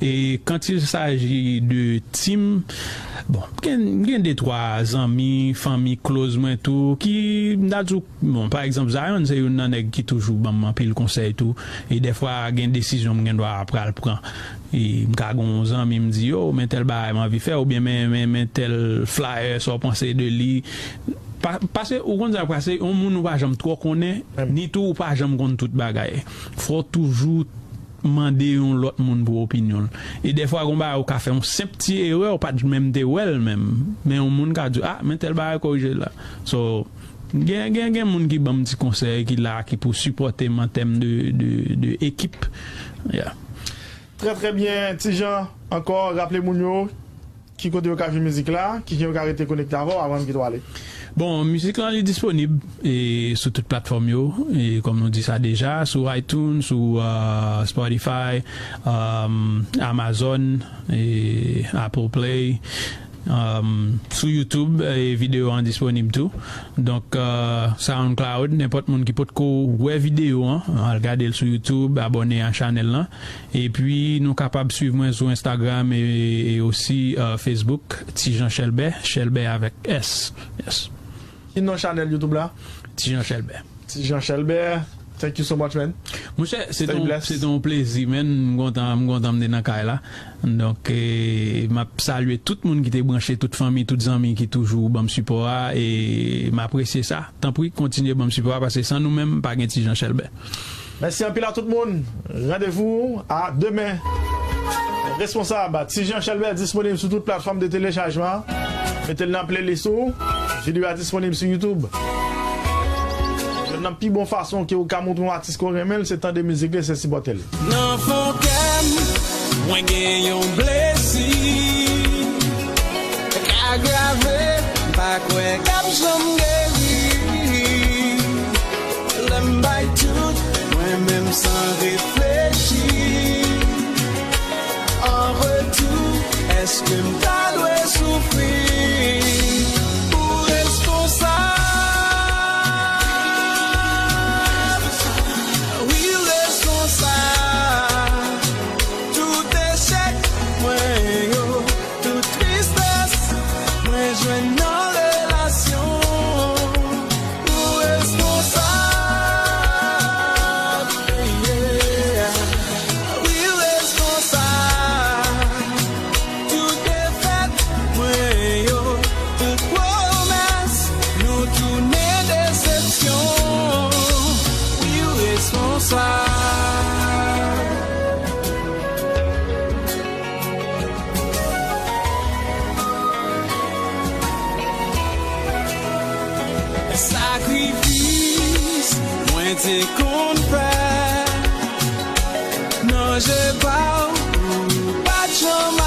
E quand il s'agit de team, bon, gen, gen de twa zanmi, fanmi close mwen tou, ki, m ta di w, bon, pa egzanp, Zion se youn nan nèg ki toujou ban m anpil konsèy tou. E dèfwa, gen desizyon m gen dwa pral pran. E m ka gen yon zanmi, m di, yo, men tèl bagay m anvi fè, oubyen men, men, men tèl flyer, sa w panse de li? Pa, paske ou konn sa k pase, yon moun ou pa janm twò konnen, ni tou ou pa janm konn tout bagay. Fò w toujou mande yon lòt moun pou opinyon l. E dèfwa, gon bagay ou ka fè yon senp ti erè, ou pa t menm te wè l menm. Men yon moun ka di, a, men tèl bagay korije l la. So, gen, gen, gen moun ki ban m ti konsèy, ki la, ki pou sipòte m an tèm de, de, de ekip. Yeah. Trè, trè byen. Ti Jan, ankò, raple moun yo ki kote yo ka jwenn mizik la, ki jan yo ka rete konekte avè w avan m kite w ale. Bon, mizik lan li disponib e sou tout platfòm yo, e kòm nou di sa deja, sou iTunes, sou, euh, Spotify, euh, Amazon, e Apple Play, euh, sou YouTube, e videyo an disponib tou. Donk, euh, SoundCloud, nenpòt moun ki potko wè videyo an, al gade l sou YouTube, abòne a chanèl lan. Epi, nou kapab swiv mwen sou Instagram e, e osi, euh, Facebook, Ti Jan Chèlbè, Chèlbè avèk S. Yes. Ki non chanèl YouTube la? Ti Jan Chèlbè. Ti Jan Chèlbè. Thank you so much, man. Monchè, se te yon, se te yon plezi, man. M kontan, m kontan m te nan kay la. Donk, e, m ap salye tout moun ki te branche, tout fanmi, tout zanmi ki toujou ban m sipò a, e m apresye sa. Tanpri, kontinye ban m sipò a, paske san nou menm, pa gen Ti Jan Chèlbè. Mèsi anpil a tout moun. Randevou a demen. Responsab, Ti Jan Chèlbè disponib sou tout platfòm de telechajman. Mete l nan playlist ou. Videyo a disponib sou YouTube. Youn nan pi bon fason ke ou ka montre yon atis ke w renmen l, se tande mizik li, se sipòte l. Nan fon kè m, mwen gen yon blesi k agrave, m pa kwè k ap janm geri. Lè m bay tout mwen menm san reflechi, an retou, èske m ta dwe soufri? Ou responsab, wi, responsab. Tout echèk mwen yo, tout tristès mwen jwenn nan relasyon. Ou responsab, yeah. Wi, responsab. Tout defèt mwen yo, tout pwomès nou tounen desepsyon. Wi, responsab. Sakrifis mwen te konn fè nan je pa w, ou pa t janm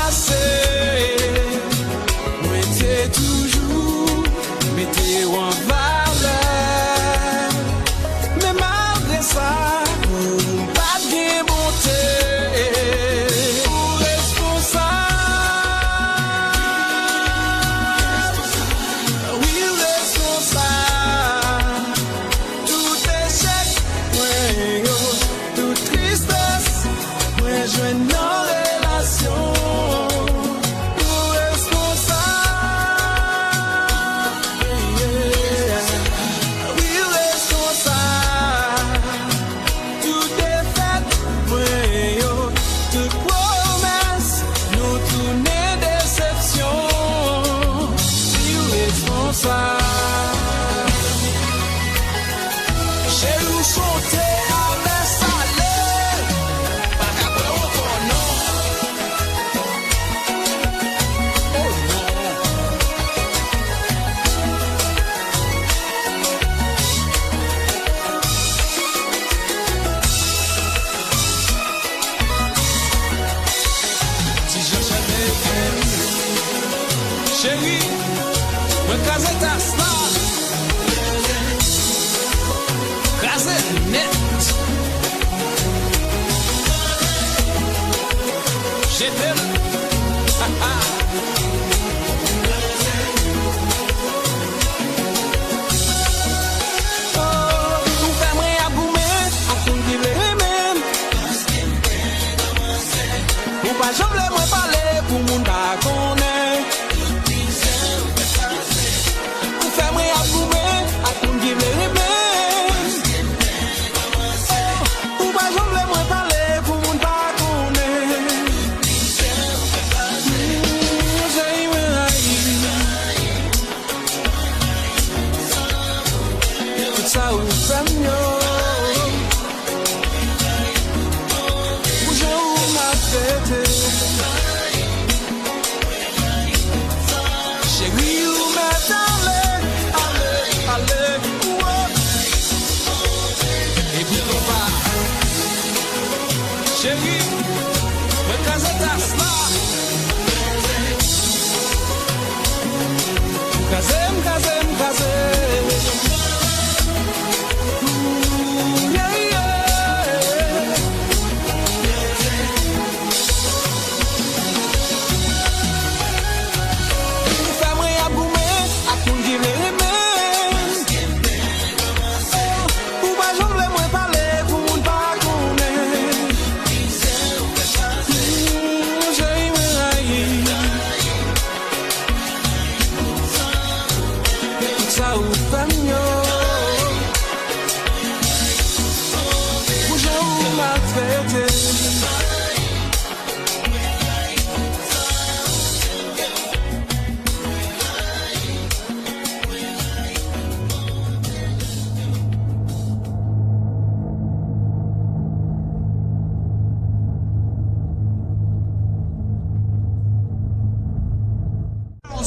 Epi w sote avè sale, pa ka pran w ankò non. Oh non. Ti Jean Charles Baby. Cheri, mwen kraze tas la. Kraze l nèt. Jete l. Oh, ou fè mwen ap goumen ak moun ki vle renmen m. Ou pa janm vle mwen pale pou moun pa konnen. Ou fè mwen ap goumen ak moun ki vle renmen m. Oh, ou pa janm vle mwen pale pou moun pa konnen. Mm, cheri mwen rayi. Tout sa ou fè m yo. Pou jan ou maltrete. Cheri, ou mèt ale, ale, ale, wo. Epi konpa. Cheri, mwen kraze tas la. Ou kraze m, kraze m, kraze m. Ooh, yeah, yeah. Ou fè mwen ap goumen ak moun ki vle renmen. Ou pa janm vle mwen pale pou moun pa konnen. Mm, cheri mwen rayi. Tout sa ou fè m yo. Pou jan ou maltrete.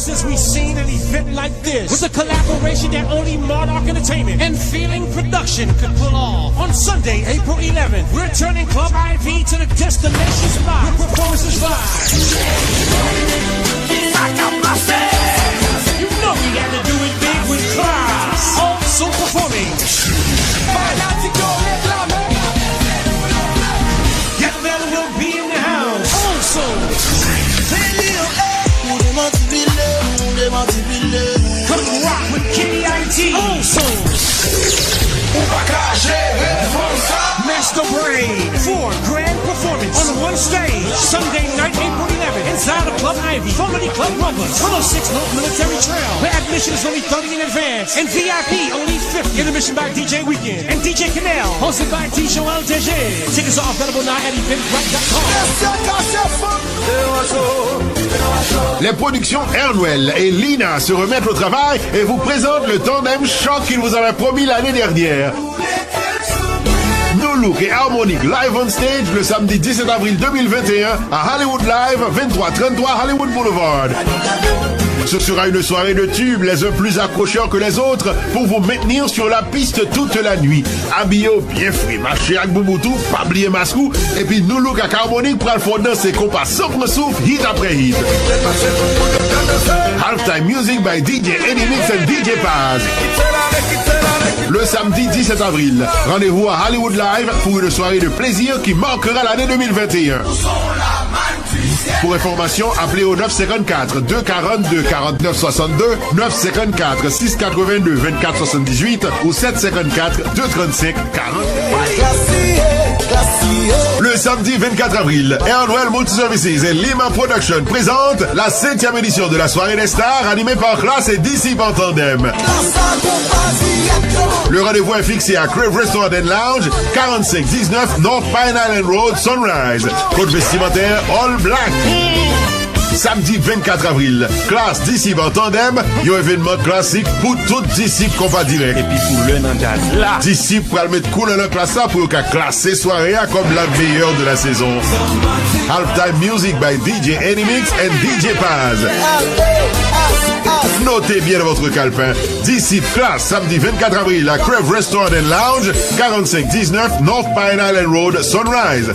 Since we've seen an event like this, with a collaboration that only Monarch Entertainment and Feeling Production could pull off. On Sunday, April eleventh, we're turning Club I V to the destination spot with performances by You know we got to do it big with Klass, also performing. Fanatik yo reklame. Yamel will be in the house. Also, Lil A. Ou demanti pile, ou demanti pile. Come rock with Kenny I T. Also, ou pa ka jere fanm sa. Master Brain. Four grand performance on one stage, Sunday night, April eleventh, inside of Club Ivy, formerly Club Rovers, one oh six North Military Trail, where admission is only thirty in advance and V I P only fifty. Intermission by D J Weekend and D J Canal, hosted by D Joel D J. Tickets are available now at eventbrite dot com. Les productions Air Noël et Lina se remettent au travail et vous présentent le tandem choc qu'ils vous avaient promis l'année dernière. Nu Look et Harmonic live on stage le samedi dix-sept avril deux mille vingt et un à Hollywood Live, vingt-trois trente-trois Hollywood Boulevard. Ce sera une soirée de tubes, les uns plus accrocheurs que les autres, pour vous maintenir sur la piste toute la nuit. Abiye w byen fre, mache ak boubou tou, pa bliye mask ou, epi Nu Look ak Harmonic pral fè w danse konpa san pran souf, hit apre hit. Halftime music by D J Eddie Mix and D J Paz. Le samedi dix-sept avril, rendez-vous à Hollywood Live pour une soirée de plaisir qui marquera l'année deux mille vingt et un. Pour information, appelez au neuf cinquante-quatre, deux quarante-deux, quarante-neuf soixante-deux, neuf cinquante-quatre, six quatre-vingt-deux, vingt-quatre soixante-dix-huit ou sept cinquante-quatre, deux trente-cinq, quarante. Le samedi vingt-quatre avril, Air Noël Multiservices et Lima Production présentent la septième édition de la soirée des stars animée par Klass et D C en tandem. Le rendez-vous est fixé à Crave Restaurant and Lounge, quarante-cinq dix-neuf North Pine Island Road, Sunrise. Code vestimentaire All Black. Samdi vennkat avril, Klass Disip an tandèm, yon evènman klasik pou tout disip Konpa Dirèk. Epi pou lè nan djaz la, disip pral met koulè nan Klass la pou yo ka klase sware a kòm la meilleure de la saison. Halftime music by D J Eddie Mix and D J Paz. Notez bien dans votre calepin, Disip Klass, samedi vingt-quatre avril à Crave Restaurant and Lounge, quarante-cinq dix-neuf North Pine Island Road, Sunrise.